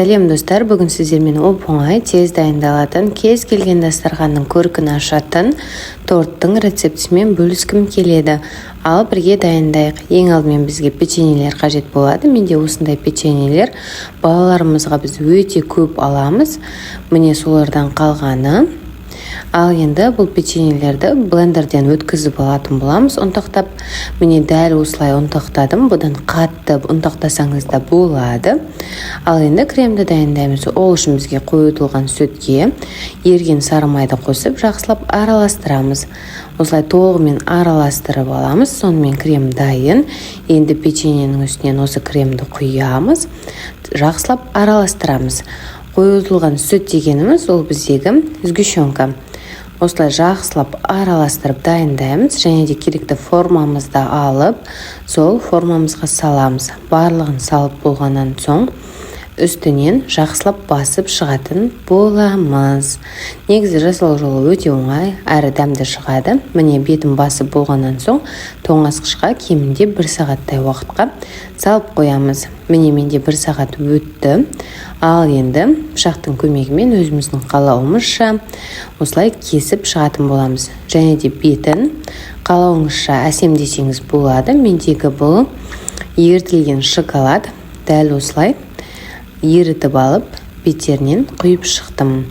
Сәлем, достар! Бүгін сіздермен оп-оңай, тез дайындалатын, кез келген дастарханның көркін ашатын торттың рецептісімен бөліскім келеді. Ал бірге дайындайық. Ең алдымен бізге печеньелер қажет болады. Менде осындай печеньелер. Балаларымызға біз өте көп аламыз, міне, солардан қалғаны. Ал енді бұл печеньелерді блендерден өткізіп алатын боламыз, ұнтақтап. Міне, дәл осылай ұнтақтадым. Бұдан қатты ұнтақтасаңыз да болады. Ал енді кремді дайындаймыз. Ол үшін бізге қойытылған сүтке еріген сары майды қосып, жақсылап араластырамыз. Осылай толығымен араластырып аламыз. Сонымен крем дайын. Енді печеньенің үстінен осы кремді құямыз, жақсылап араластырамыз. Қойытылған сүт дегеніміз ол біздегі сгущенка. Осылай жақсылап араластырып дайындаймыз және де керекті формамызды алып, сол формамызға саламыз. Барлығын салып болғаннан соң, үстінен жақсылап басып шығатын боламыз. Негізі жасау жолы өте оңай әрі дәмді шығады. Міне, бетін басып болғаннан соң, тоңазытқышқа кемінде бір сағаттай уақытқа салып қоямыз. Міне, менде бір сағат өтті. Ал енді пышақтың көмегімен өзіміздің қалауымызша осылай кесіп шығатын боламыз және де бетін қалауыңызша әсемдесеңіз болады. Мендегі бұл ерітілген шоколад. Дәл осылай ерітіп алып, беттерінен құйып шықтым.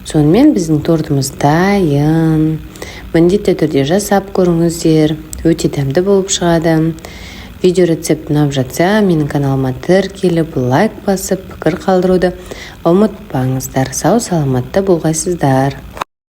Сонымен біздің тортымыз дайын. Міндетті түрде жасап көріңіздер, өте дәмді болып шығады. Видео рецепт ұнап жатса, менің каналыма тіркеліп, лайк басып, пікір қалдыруды ұмытпаңыздар. Сау саламатта болғайсыздар!